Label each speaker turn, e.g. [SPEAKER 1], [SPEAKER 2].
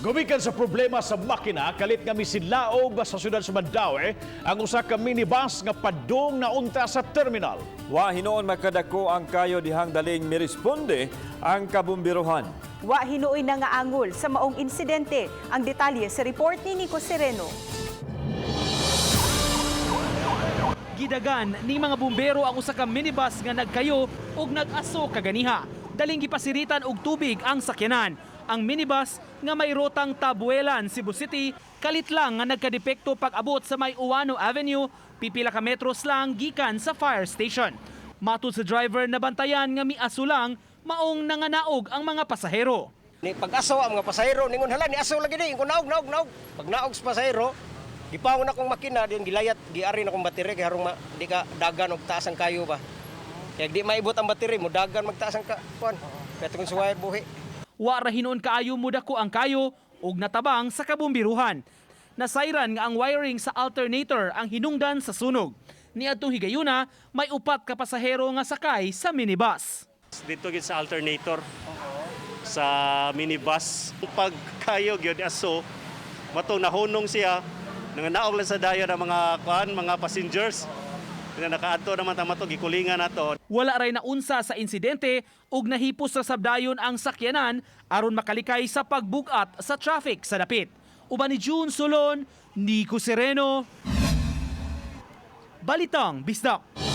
[SPEAKER 1] Gumikan sa problema sa makina, kalit nga misilaob sa syudad sa Mandaue ang usa ka minibus nga padung na unta sa terminal.
[SPEAKER 2] Wa hinuon makadako ang kayo dihang daling miresponde ang kabumbiruhan.
[SPEAKER 3] Wa hinuoy na nga angol sa maong insidente. Ang detalye sa report ni Nico Sereno.
[SPEAKER 4] Gidagan ni mga bumbero ang usa ka minibus nga nagkayo ug nag-aso kaganiha. Daling gipasiritan og tubig ang sakyanan. Ang minibus nga may rotang Tabuelan, Cebu City, kalit lang nga nagkadepekto pag-abot sa may Uwano Avenue, pipila ka metros lang gikan sa fire station. Matud sa driver, nabantayan nga miaso lang, maong nanganaog ang mga pasahero.
[SPEAKER 5] Ni pag-aso ang mga pasahero, ningon, "Hala, ni aso lagi ni." Ingon, "Naog, naog, naog." Pag naog sa pasahero, gipangon akong makina din, gilayat, giari na akong battery kay harong ma, di ka dagan og taas ang kayo ba. Kaya di maibot ang battery mo, dagan magtaas ang ka kuan. Kaya tungkol sa wire buhi.
[SPEAKER 4] Wa ra hinuon kaayo mudako ang kayo ug natabang sa kabumbiruhan. Nasayran nga ang wiring sa alternator ang hinungdan sa sunog. Niadtong higayuna, may upat ka pasahero nga sakay sa minibus.
[SPEAKER 6] Dito gid sa alternator sa minibus. Pag kayo gyud aso, matong nahunong siya, nanganaog lang sa dayon ang mga kuan, mga passengers. Nga nakaadto naman ta mato, gikulingan nato.
[SPEAKER 4] Wala ray naunsa sa insidente ug nahipos sa sabdayon ang sakyanan aron makalikay sa pagbugat sa traffic sa dapit. Uban ni June Solon, Nico Sereno. Balitang Bisdak.